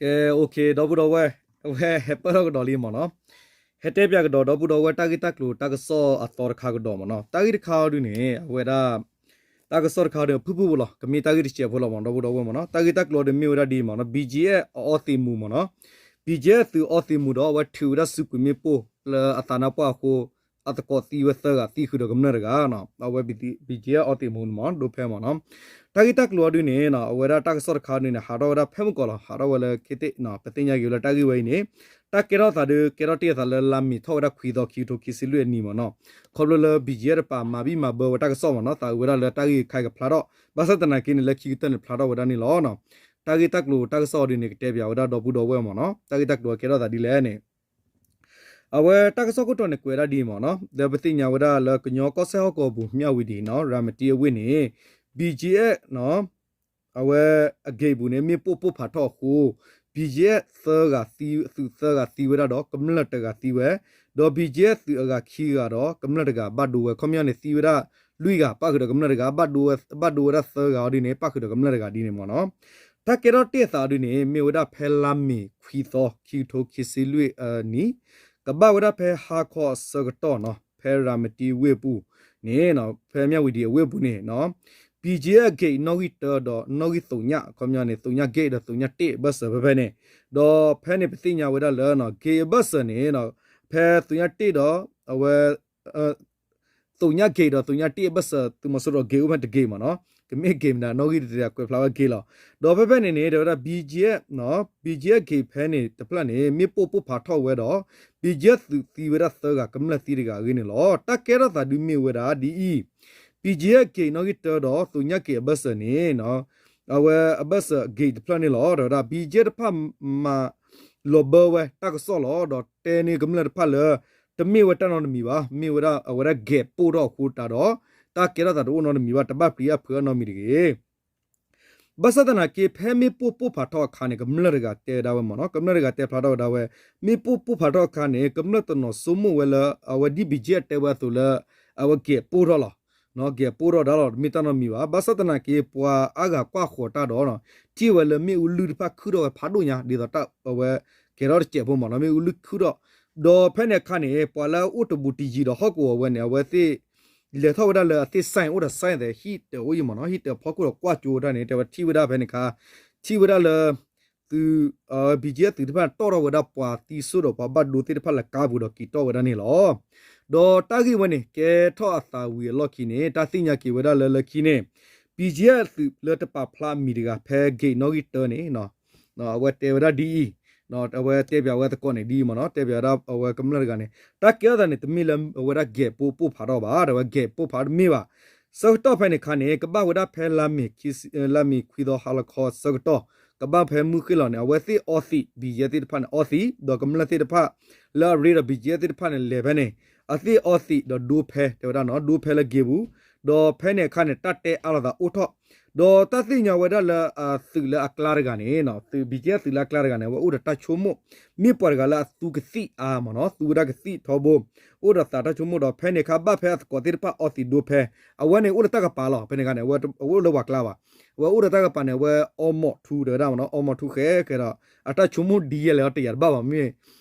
ကဲ OK ဒီပုၢ်ဒီဝဲၢ်, အဝဲဟဲပၢၢ်ထီၣ်ကဒီးလံမ့ၢ်နီၤ, ဟဲတဲပၠးကဒီးဒီပုၢ်ဒီဝဲၢ် တၢ်ဂ့ၢ်တၢ်ကျိၤတၢ်ကစီၣ်အသီတခါကဒီးမ့ၢ်နီၤ. တၢ်ဂ့ၢ်တခါအံၤဒုန့ၣ် အဝဲဒၣ် တၢ်ကစီၣ်တခါဒီး ဖုၣ်ဖုၣ်ဖိလီၤ, ကမ့ၢ်တၢ်ဂ့ၢ်တစဲးဖိလီၤမ့ၢ် ဒီပုၢ်ဒီဝဲၢ်မ့ၢ်နီၤ. တၢ်ဂ့ၢ်တၢ်ကျိၤဒုးမ့ၢ်ဝဲဒၣ်ဒ်အံၤမ့ၢ်နီၤ, BGF အအီသံးမူးမ့ၢ်နီၤ, BGF သုးအီသံးမူးဒီး အဝဲထုးဝဲဒၣ်စုကွံာ်မ့ၣ်ပိၢ် လၢအသးနါပှၢ်အဃိ အသကိးသံဝဲသၢဂၤ သံဃုာ်ဒီးကမျၢၢ်တဂၤနီၤ. အဝဲ BGF အီသံးမူးမ့ၢ်နီၤ ဒိဖဲမ့ၢ်နီၤ. တၢ်ဂ့ၢ်တၢ်ကျိၤအံၤဒုန့ၣ် အဝဲဒၣ်တၢ်ကစီၣ်တခါဒုန့ၣ် ဟးထီၣ်ဝဲဒၣ်ဖဲမုၢ်ကီးလီၤ, ဟးထီၣ်ဝဲလၢ ခ့တ့ၣ်နီၤ. ပသ့ၣ်ညါက့ၤဝဲလၢတၢ်ဂ့ၢ်ဝဲအံၤန့ၣ် တၢ်ကဲထီၣ်သးဒုး ကဲထီၣ်တ့ၢ်အသးလၢလါမ့ၤထီၣ်ဝဲဒၣ်ခွံသီ ခံကထိခံဆံလွံၢ်အနံၤမ့ၢ်နီၤ. ခီဖျိလၢ BGF တပၤ မၤဘံၣ်မၤဘၢဝဲတၢ်ကစီၣ်မ့ၢ်နီၤ, သးဝဲဒၣ်လၢတၢ်ဂ့ၢ်ခဲအံၤကဖျါထီၣ်, ဘၣ်ဆၣ်သနာ်က့န့ၣ် လၢခံကတၢၢ်န့ၣ် ဖျါထီၣ်ဝဲဒၣ်န့ၣ်လီၤ. တၢ်ဂ့ၢ်တၢ်ကျိၤတၢ်ကစီၣ်အံၤဒုန့ၣ် ကတဲပၠးဝဲဒၣ်ဒီပုၢ်ဒီဝဲၢ်မ့ၢ်နီၤ. တၢ်ဂ့ၢ်တၢ်ကျိၤကဲထီၣ်သးဒ်လဲၣ်န့ၣ် အဝဲတၢ်ကစီၣ်ခိၣ်တီန့ၣ် ကွဲးဒၣ်ဒ်အံၤမ့ၢ်နီၤ, ဒီးပသ့ၣ်ညါဝဲဒၣ်လၢကညီကီၢ်စဲၣ်ဟီၣ်ကဝီၤပူၤ မၠၣ်ဝံၤဒံးနီၤ ရၤမတံအဝ့ၢ်န့ၣ် BGF နီၤ အဝဲအ gate ပူၤန့ၣ် မ့ၣ်ပိၢ်ပိၢ်ဖးထီၣ်အဃိ BGF သၢဂၤသံ, သုးသၢဂၤသံဝဲဒၣ်ဒီး ကမျၢၢ်တဂၤသံဝဲ, ဒီး BGF သုးအဂၤခံဂၤဒီး ကမျၢၢ်တဂၤဘၣ်ဒိဝဲ, ခီပညီန့ၣ် သံဝဲဒၣ်လွံၢ်ဂၤ ပၣ်ဃုာ်ဒီးကမျၢၢ်တဂၤ ဘၣ်ဒိဝဲ, ဘၣ်ဒိဝဲဒၣ်သၢဂၤအံၤဒုန့ၣ် ပၣ်ဃုာ်ဒီးကမျၢၢ်တဂၤဒ်န့ၣ်မ့ၢ်နီၤ. တၢ်ကဲထီၣ်တ့ၢ်အသးဒုန့ၣ် မ့ၢ်ဝဲဒၣ်ဖဲလါမ့ၤခွံသီ ခံကထိခံဆံလွံၢ်အနံၤ, ကဘၣ်ဝဲဒၣ်ဖဲဟါခီအဆၢကတီၢ်နီၤ ဖဲရၤမတံဝ့ၢ်ပူၤန့ၣ်, ဖဲမၠၣ်ဝံၤဒံးအဝ့ၢ်ပူၤန့ၣ် BGF gate နီၣ်ဂံၢ်တၢဒီးနီၣ်ဂံၢ်သ့ၣ်ညါ, ခီပညီန့ၣ် သ့ၣ်ညါ gate ဒီးသ့ၣ်ညါတ့ၢ်အဘၢၣ်စၢၤဖဲဖဲန့ၣ်, ဒီးဖဲန့ၣ်ပသ့ၣ်ညါဝဲဒၣ်လၢ gate အဘၢၣ်စၢၤန့ၣ် ဖဲသ့ၣ်ညါတ့ၢ်ဒီး အဝဲ သ့ၣ်ညါ gate ဒီးသ့ၣ်ညါတ့ၢ်အဘၢၣ်စၢၤ သုးမီၤစိရိၤ gate အိၣ်ဖဲ တ gate မ့ၢ်နီၤ, ကမ့ၢ် gate မတၤ နီၣ်ဂံၢ်တတ့ၢ် ကွဲးဖျါဝဲ gate လီၤ. ဒီးဖဲဖဲန့ၣ်န့ၣ် တဲဝဲဒၣ် BGF နီၤ, BGF gate ဖဲန့ၣ်တဖျၢၣ်န့ၣ် မ့ၣ်ပိၢ်ပိၢ်ဖးထီၣ်ဝဲဒီး BGF သုးသံဝဲဒၣ်သၢဂၤ ကမျၢၢ်သံတဂၤအဂ့ၢ်န့ၣ်လီၤ. တၢ်ကဲထီၣ်သးဒုမ့ၢ်ဝဲဒၣ်ဒ်အံၤ, BGF gate နီၣ်ဂံၢ်တၢဒီးသ့ၣ်ညါ gate အဘၢၣ်စၢၤန့ၣ် အဝဲအဘၢၣ်စၢၤ gate တဖျၢၣ်န့ၣ်လီၤ. တဲဝဲဒၣ် BGF တဖၣ်မၤလီၤဘၢဝဲတၢ်ကစီၣ်လီၤ. ဒီးတဲန့ၢ်ကမျၢၢ်တဖၣ်လၢ တမ့ၢ်ဝဲတၢ်နီတမံၤဘၣ်, မ့ၢ်ဝဲဒၣ်အဝဲဒၣ် gate ပိၢ်ထီၣ်အဃိတးဒီး တၢ်ကဲထီၣ်သးတအိၣ်နီတမံၤဘၣ်, တဘၣ်ပျံၤအါဖုးအါနီတမံၤတဂ့ၤ. ဘၣ်ဆၣ်သနာ်က့ ဖဲမ့ၣ်ပိၢ်ပိၢ်ဖးထီၣ်အခါန့ၣ် ကမျၢၢ်တဂၤတဲဝဲဒၣ်ဝဲမ့ၢ်နီၤ, ကမျၢၢ်တဂၤတဲဖျါထီၣ်ဝဲဒၣ်ဝဲ မ့ၣ်ပိၢ်ပိၢ်ဖးထီၣ်အခါန့ၣ် ကမျၢၢ်တနီၤဆိကမိၣ်ဝဲလၢ အဝဲဒ် BGF တဲဝဲအသိးလၢ အဝဲ gate ပိၢ်ထီၣ်လီၤ. gate ပိၢ်ထီၣ်ဒၣ်လီၤ တမ့ၢ်တၢ်နီတမံၤဘၣ်. ဘၣ်ဆၣ်သနာ်က့ ပှၤအါဂၤကွၢ်ဃီၤတၢ်ဒီး ထံၣ်ဝဲလၢမ့ၣ်အူလုၢ်တဖၣ်ခုၣ်ထီၣ်ဝဲဖးဒိၣ်ညါ ဒ်သိးတၢ်အဝဲကဲထီၣ်တစဲးဖိမ့ၢ်နီၤ, မ့ၣ်အူလုၢ်ခုၣ်ထီၣ်. ဒီးဖဲန့ၣ်အခါန့ၣ် ပှၤလၢအအိၣ်တဘူးတယံၤဒီးဟီၣ်ကဝီၤဝဲန့ၣ် အဝဲသ့ၣ် လဲၤထီၣ်ဝဲဒၣ်လၢအသ့ၣ် sign အိၣ်ဒီး sign သဲး ဟံၣ်တၢးအိၣ်ယံၤမ့ၢ်နီၤ, ဟံၣ်တၢးဖီခိၣ်ဒီးကွၢ်ကၠိဝဲဒၣ်န့ၣ် တဲဝဲထံၣ်ဝဲဒၣ်ဖဲန့ၣ်အခါ ထံၣ်ဝဲဒၣ်လၢ သုး BGF သုးတဖၣ်န့ၣ် တီၣ်ထီၣ်ဝဲဒၣ်ပှၤသံစိၣ်ဒီးပှၤဘၣ်ဒိသ့ၣ်တဖၣ်လၢကါပူၤဒီး က့ၤတီၣ်ဝဲဒၣ်န့ၣ်လီၤ. ဒီးတၢ်ဂ့ၢ်ဝဲန့ၣ် ကဲထီၣ်အသးဝံၤအလီၢ်ခံန့ၣ် တၢ်သ့ၣ်ညါက့ၤဝဲဒၣ်လၢလၢခံန့ၣ် BGF သုးလၢတပာ်ဖျါအမံၤတဂၤ ဖဲ gate နီၣ်ဂံၢ်တၢန့ၣ် အဝဲတဲဝဲဒၣ်ဒ်အံၤ, အဝဲတဲပၠးဝဲသကိးန့ၣ်ဒ်အံၤမ့ၢ်နီၤ, တဲပၠးဝဲဒၣ်အဝဲကမျၢၢ်တဂၤန့ၣ် တၢ်ကဲထီၣ်သးန့ၣ် တမ့ၢ်လၢအဝဲဒၣ် gate ပိၢ်ပိၢ်ဖးထီၣ်ဘၣ်, ဒီးအဝဲ gate ပိၢ်ဖးတမ့ၢ်ဘၣ်. ဆၢကတီၢ်ဖဲန့ၣ်အခါန့ၣ် ကဘၣ်ဝဲဒၣ်ဖဲလါမ့ၤ လါမ့ၤခွံသီဟါလီၤခီဆၢကတီၢ်, ကဘၣ်ဖဲမုၢ်ဃ့ၢ်လီၤန့ၣ် အဝဲသ့ၣ်အီသံး BGF သ့ၣ်တဖၣ်န့ၣ် အီသံး ဒီးကမျၢၢ်သ့ၣ်တဖၣ် လၢအရ့ဒီး BGF သ့ၣ်တဖၣ်န့ၣ် လဲၤဖဲန့ၣ် အသ့ၣ်အီသံးဒီးဒိဖဲ တဲဝဲဒၣ်နီၤ ဒိဖဲလၢ gate ပူၤ, ဒီးဖဲန့ၣ်အခါန့ၣ် တၢ်တဲအါလိာ်သးအိၣ်ထီၣ်, ဒီးတၢ်သ့ၣ်ညါဝဲဒၣ်လၢအသုးလၢအကျါတဂၤန့ၣ် သုး BGF သုးလၢအကျါတဂၤန့ၣ် အဝဲအိၣ်ဒီးတၢ်ဆိကမိၣ်, မ့ၢ်ပှၤတဂၤလၢအသူကသံၣ်အါမ့ၢ်နီၤ, သူဝဲဒၣ်ကသံၣ်ထီဘိ, အိၣ်ဒီးသးတၢ်ဆိကမိၣ်ဒီး ဖဲန့ၣ်အခါဘၣ်ဖဲအသကိးသ့ၣ်တဖၣ်အီသံးဒိဖဲ, အဝဲန့ၣ်အိၣ်လၢတၢ်ကပၤလီၤ, ဖဲန့ၣ်အခါန့ၣ် အဝဲအိၣ်လၢပှၤကျါဘၣ်, အဝဲအိၣ်လၢတၢ်ကပၤန့ၣ် အဝဲအီမီၣ်ထူတဲဝဲဒၣ်မ့ၢ်နီၤ, အီမီၣ်ထူဃဲဃဲဒီး အတၢ်ဆိကမိၣ်ဒ်လဲၣ်လီၤတယာ်တဘၣ်ဘၣ်, မ့ၢ်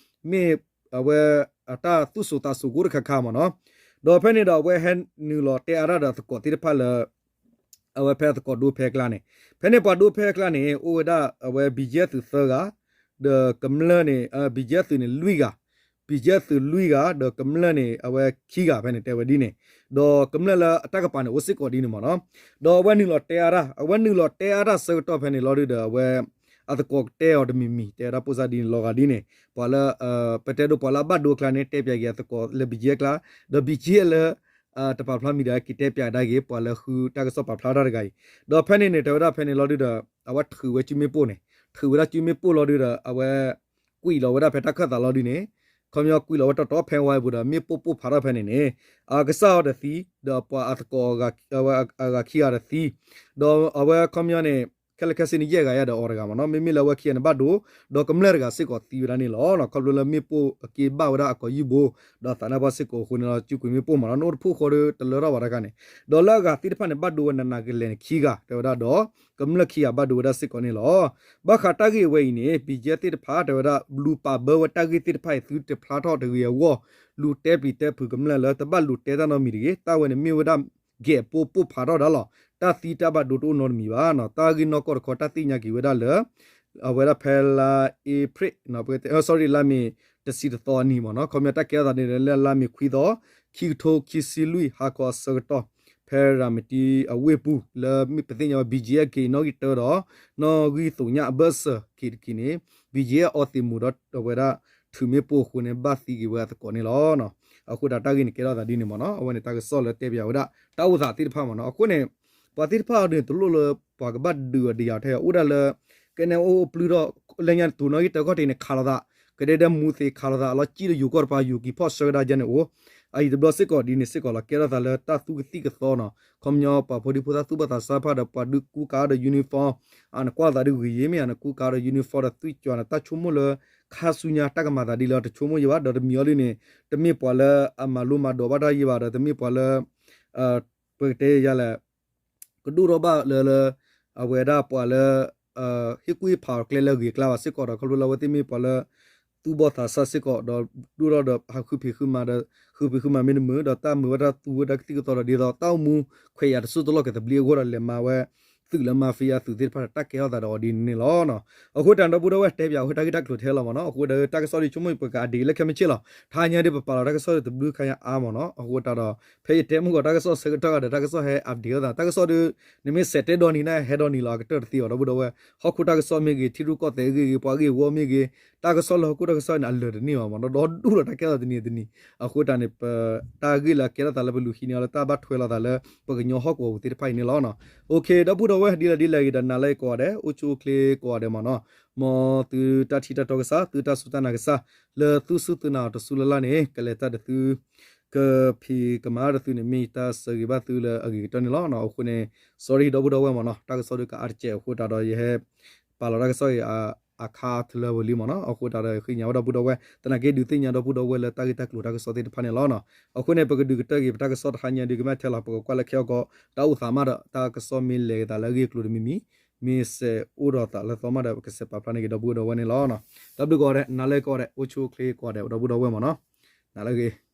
မ့ၢ် အဝဲ အတၢ်သူၣ်စိၤသးစိၤကအိၣ်တခါခါမ့ၢ်နီၤ, ဒီးဖဲန့ၣ်ဒီးအဝဲဟဲနုာ်လီၤတဲအါတၢ်ဒီးအသကိးသ့ၣ်တဖၣ်လၢ အဝဲဖဲအသကိးဒိဖဲအကျါန့ၣ်, ဖဲန့ၣ်ပှၤဒိဖဲအကျါန့ၣ် အိၣ်ဝဲဒၣ်အဝဲ BGF သုးသၢဂၤ, ဒီးကမျၢၢ်န့ၣ် BGF သုးန့ၣ်လွံၢ်ဂၤ, BGF သုးလွံၢ်ဂၤ ဒီးကမျၢၢ်န့ၣ် အဝဲခံဂၤဖဲန့ၣ်တဲဝဲဒ်န့ၣ်, ဒီးကမျၢၢ်လၢအတၢ်ကပၤန့ၣ် အိၣ်စ့ၢ်ကီးဒ်န့ၣ်မ့ၢ်နီၤ, ဒီးအဝဲနုာ်လီၤတဲအါတၢ်, အဝဲနုာ်လီၤတဲအါတၢ်ဆၢကတီၢ်ဖဲန့ၣ်လီၤဒုဒီး အဝဲ အသကိးကတဲအီၤတမံၤမံၤ တဲဝဲဒၣ်ဖိစၢ်ဒ်န့ၣ်လီၤဂာ်ဒ်န့ၣ်, ပှၤလၢ ပတဲဒိပှၤလၢအဘၣ်ဒိအကျါန့ၣ် တဲပၠးက့ၤအသကိးလၢ BGF အကျါ, ဒီး BGF လၢ တပာ်ဖျါမံၤဒီး က့ၤတဲပၠးကဒါက့ၤ ပှၤလၢဃုတၢ်ကစီၣ်ပာ်ဖျါတၢ်တဂၤအံၤ, ဒီးဖဲန့ၣ်န့ၣ် တဲဝဲဒၣ်ဖဲန့ၣ်လီၤဒုဒီး အဝဲထုးဝဲစုမ့ၣ်ပိၢ်န့ၣ်, ထုးဝဲဒၣ်စုမ့ၣ်ပိၢ်လီၤဒုဒီး အဝဲ ကွံာ်လီၤဝဲဒၣ်ဖဲတၢ်ခၢၣ်သးလီၤဒုန့ၣ်, ခီပညီကွံာ်လီၤဝဲတီတီဖဲဝါအပူၤဒီး မ့ၣ်ပိၢ်ပိၢ်ဖးထီၣ်ဖဲန့ၣ်န့ၣ်, အကစၢ်အီၤတသံ, ဒီးပှၤအသကိး အဂၤခံဂၤတသံ, ဒီးအဝဲခီပညီန့ၣ် ခဲလၢာ်ခဲဆ့န့ၣ် ယဲၢ်ဂၤယါဒီးအီၤတဂၤမ့ၢ်နီၤ, မ့မ့ၢ်လၢအဝဲခံဂၤန့ၣ်ဘၣ်ဒိ ဒီးကမျၢၢ်တဂၤစ့ၢ်ကီးသံဝဲဒၣ်န့ၣ်လီၤ. ခီဖျိလၢမ့ၣ်ပိၢ်အက့ဘၣ်ဝဲဒၣ်အကိာ်ယူၢ်ဘိ ဒီးသးနါပှၢ်စ့ၢ်ကီးအဃိန့ၣ်လီၤ, စုကွံာ်မ့ၣ်ပိၢ်မ့ၢ်နီၤ, နအိၣ်တဖှိၣ်ဃီဒီးတလၢထီၣ်ဘၣ်တခါန့ၣ်, ဒီးလၢအဂၤသ့ၣ်တဖၣ်န့ၣ် ဘၣ်ဒိဝဲနးနးကလဲာ်န့ၣ်ခံဂၤ တဲဝဲဒၣ်ဒီး ကမျၢၢ်ခံဂၤဘၣ်ဒိဝဲဒၣ်စ့ၢ်ကီးန့ၣ်လီၤ. ဘၣ်ဃးတၢ်ဂ့ၢ်အဝဲအံၤန့ၣ် BGF သ့ၣ်တဖၣ် တဲဝဲဒၣ် လူၤပာ်ဘၢဝဲတၢ်ဂ့ၢ်သ့ၣ်တဖၣ်အံၤ သုတဖျါထီၣ်တဂ့ၤအဂီၢ် လူၤတဲပျံၤတဲဖုးကမျၢၢ်လၢ တဘၣ်လူၤတဲတၢ်နီတမံၤတဂ့ၤ, တၢ်ဝဲန့ၣ်မ့ၢ်ဝဲဒၣ် ဂဲၤပိၢ်ပိၢ်ဖးထီၣ်ဒၣ်လီၤ. တၢ်သံတၢ်ဘၣ်ဒိတအိၣ်နီတမံၤဘၣ်နီၤ, တၢ်ဂ့ၢ်နီၢ်ကီၢ်တခီ တၢ်သ့ၣ်ညါက့ၤဝဲဒၣ်လၢ အဝဲဒၣ်ဖဲလါအ့ဖြ့ၣ် sorry လါမ့ၤတဆံတသီအနံၤမ့ၢ်နီၤ, ခီပညီတၢ်ကဲထီၣ်သးန့ၣ်လၢလါမ့ၤခွံသီ ခံကထိခံဆံလွံၢ် ဟါခီအဆၢကတီၢ် ဖဲရၤမတံအဝ့ၢ်ပူၤ လၢပသ့ၣ်ညါဝဲ BGF က့ၤနီၣ်ဂံၢ်တၢဒီး နီၣ်ဂံၢ်သညၣ်အဘၢၣ်စၢၤက့ၤတက့ၤန့ၣ် BGF အီသံးမူၤဒီးအဝဲဒၣ် ထုးမ့ၣ်ပိၢ်အဃိန့ၣ် ဘၣ်သံက့ၤဝဲအသကိးန့ၣ်လီၤ. အဃိတၢ်တၢ်ဂ့ၢ်န့ၣ်ကဲထီၣ်သးဒ်န့ၣ်မ့ၢ်နီၤ, အဝဲန့ၣ်တၢ်ကစီၣ်လၢတဲပၠးဝဲဒၣ် တၢ်အိၣ်သးသ့ၣ်တဖၣ်မ့ၢ်နီၤ, အဃိန့ၣ် ပှၤသ့ၣ်တဖၣ်အံၤန့ၣ် တလိၣ်လၢပှၤကဘၣ်ဒုးအီၤဒံးယၤထဲ အိၣ်ဒၣ်လၢ ကဲန့ၣ်အိၣ်ပျုၢ်ထီၣ် လၢညါတူၤနီၣ်ဂံၢ်တၢခီၣ်ထံးန့ၣ် ခးလိာ်သး ကဒဲဒဲမူသ့ခးလိာ်သး အလီၢ်ကံၣ်ဒီးယိၤကီၢ်တပၤ ယိၤက့ၤဖီၣ်ဆၢကဒါယဲန့ၣ်အိၣ် အအံၤတဘျီစ့ၢ်ကီးဒ်န့ၣ်စ့ၢ်ကီးလီၤ ကဲထီၣ်သးလၢတၢ်သူကသံၣ်ကသီနီၤ, ခီပညီပှၤဖိဒံဖိသၣ်သူၣ်ဘီၣ်သးစၢ်တဖၣ်ဒီး ပှၤဒုးကူကၤဒီး uniform အနကွၢ်လိာ်သးဒ်ဂ့ၤယ့ၤမ့ၢ် အနကူကၤဒီး uniform ဒီးသွံၣ်ကၠီၤန့ၣ် တၢ်ဆိကမိၣ်လၢ ခါဆူညါတၢ်ကမၤသးဒ်လဲၣ် တဆိကမိၣ်ယ့ၤဘၣ် ဒီးတမံၤအီၤဒ်န့ၣ် တမ့ၢ်ပှၤလၢအမၤလိမၤဒိးဘၣ်တၢ်ယ့ၢ်ဘၣ် ဒီးတမ့ၢ်ပှၤလၢ ပကတဲယၤလဲၣ် ကဒိၣ်ထီၣ်ဘၣ်လၢလၢ အဝဲဒၣ်ပှၤလၢ ဟ့ၣ်ကူၣ်ဟ့ၣ်ဖးအီၤကျဲလၢအဂ့ၤအကျါဘၣ်စ့ၢ်ကီးဒီး ခီဖျိလၢအဝဲသ့ၣ်မ့ၢ်ပှၤလၢ သူၣ်ဘီၣ်သးစၢ်စ့ၢ်ကီးဒီး ဒိၣ်ထီၣ်ဒီးဟးဃုဖံးဃုမၤဒီး ဃုဖံးဃုမၤမ့ၢ်တမုာ် ဒီးတၢ်မုာ်ဝဲတၢ်သူဝဲဒၣ်ကသံၣ်ကသီဒီး ဒ်သိးတၢ်အိၣ်မူခွဲးယာ်တစိၢ်တလီၢ်ကသဘျ့အဂီၢ်ဒီး လဲၤမၤဝဲ သုးလၢ mafia သုးသ့ၣ်တဖၣ်ဒီး တၢ်ကဲထီၣ်သးဒီးအီၤဒ်န့ၣ်လီၤ. အဃိတၢ်ဒီပုၢ်ဒီဝဲၢ်တဲပၠးဝဲတၢ်ဂ့ၢ်တၢ်ကျိၤထဲလီၤမ့ၢ်နီၤ, အဃိဒီးတၢ်ကစီၣ်ဒ်ဆိကမိၣ်ပက update လၢခဲမုၢ်ဆ့ၣ်လီၤ. တဟါညါဒ်ပပာ်လီၤတၢ်ကစီၣ်ဒ်တဘျုးခါညါအါမ့ၢ်နီၤ, အဃိတၢ်ဒီး ဖဲယတဲမုၢ်ဂီၤတၢ်ကစီၣ်ဆၢကတီၢ်ဒီး တၢ်ကစီၣ်ဟဲ update လိာ်သး တၢ်ကစီၣ်ဒ် နမ့ၢ်စဲးတဲဒီနံၤန့ၣ် ဟဲဒီနံၤလီၤ အကတၢၢ်တသ့ဘၣ် ဒီပုၢ်ဒီဝဲၢ်, ဟီၣ်ခိၣ်တၢ်ကစီၣ်မ့ၢ်ဂ့ၤ ထံရူၢ်ကီၢ်သဲးဂ့ၤဂ့ၤ ပှၤဂ့ၢ်ဝီမ့ၢ်ဂ့ၤ, တၢ်ကစီၣ်လၢဟီၣ်ခိၣ်တၢ်ကစီၣ်န့ၣ် အလၢာ်တန့ၢ်ဘၣ်မ့ၢ်နီၤ, ဒီဒူၣ်လီၤတၢ်ကဲထီၣ်တနံၤတနံၤ, အဃိတၢ်န့ၣ် ပတၢ်ဂ့ၢ်လၢအကဲထီၣ်သးလၢပလူၤဟံးန့ၢ်အီၤလၢတၢ်ဘၣ်ထွဲလိာ်သးလၢ ပကညီဟီၣ်ကဝီၤပူၤသ့ၣ်တဖၣ်အံၤန့ၣ်လီၤ. အ ဒီပုၢ်ဒီဝဲၢ် ဒ်လဲၣ်ဒ်လဲၣ်ဂ့ၤဒီး နၤလၢအံၤကိးဂၤဒဲး အိၣ်ဆူၣ်အိၣ်ချ့ကိးဂၤဒဲးမ့ၢ်နီၤ, မ်သုတၢ်ထံၣ်တၢ်တီကစၢ် သုတၢ်စူၢ်တၢ်နာ်ကစၢ် လၢသုစူၢ်သုနာ်အီၤတစူၢ်လၢ်လၢ်န့ၣ် ကလဲၤတၢ်ဒီးသု ကဖံးကမၤတၢ်ဒီးသုန့ၣ် မ့ၢ်တၢ်ဆၢဂ့ၤဘၣ်သုလၢအဂ့ၤကတၢၢ်န့ၣ်လီၤ. အဃိန့ၣ် sorry ဒီပုၢ်ဒီဝဲၢ်မ့ၢ်နီၤ, တၢ်ကစီၣ်ဒ်ကအါတကဲးအဃိတၢ်ဒီး ယဟဲ ပာ်လီၤတၢ်ကစီၣ်အံၤ အခါတလၢဝဲလံမ့ၢ်နီၤ, အဃိတၢ်ဒီးဃ့ညါဝဲဒီပုၢ်ဒီဝဲၢ် သနာ်က့ဒုးသ့ၣ်ညါဒီပုၢ်ဒီဝဲၢ်လၢတၢ်ဂ့ၢ်တၢ်ကျိၤတၢ်ကစီၣ်သ့ၣ်တဖၣ်န့ၣ်လီၤ. အဃိန့ၣ် ပကဒုးကတၢၢ်က့ၤပတၢ်ကစီၣ်တဟါညါဒုးကမ့ၢ်ထဲလီၤ, ပကကွၢ်လၢခဲအံၤကီး တၢ်အိၣ်သးမးဒီး တၢ်ကစီၣ်မ့ၢ်လဲၤသးလၢအဂ့ၢ်အကျိၤတမံၤမံၤ မ့ၢ်စဲးအိၣ်ဒီးသးလၢသီမးဒီး ပကစဲးပာ်ဖျါန့ၢ်က့ၤဒီပုၢ်ဒီဝဲၢ်န့ၣ်လီၤ. တၢ်ဘျုးကိးဂၤဒဲး နၤလၢကိးဂၤဒဲး အိၣ်ဆူၣ်အိၣ်ချ့ကိးဂၤဒဲး ဒီပုၢ်ဒီဝဲၢ်မ့ၢ်နီၤ, နၤလၢဂ့ၤ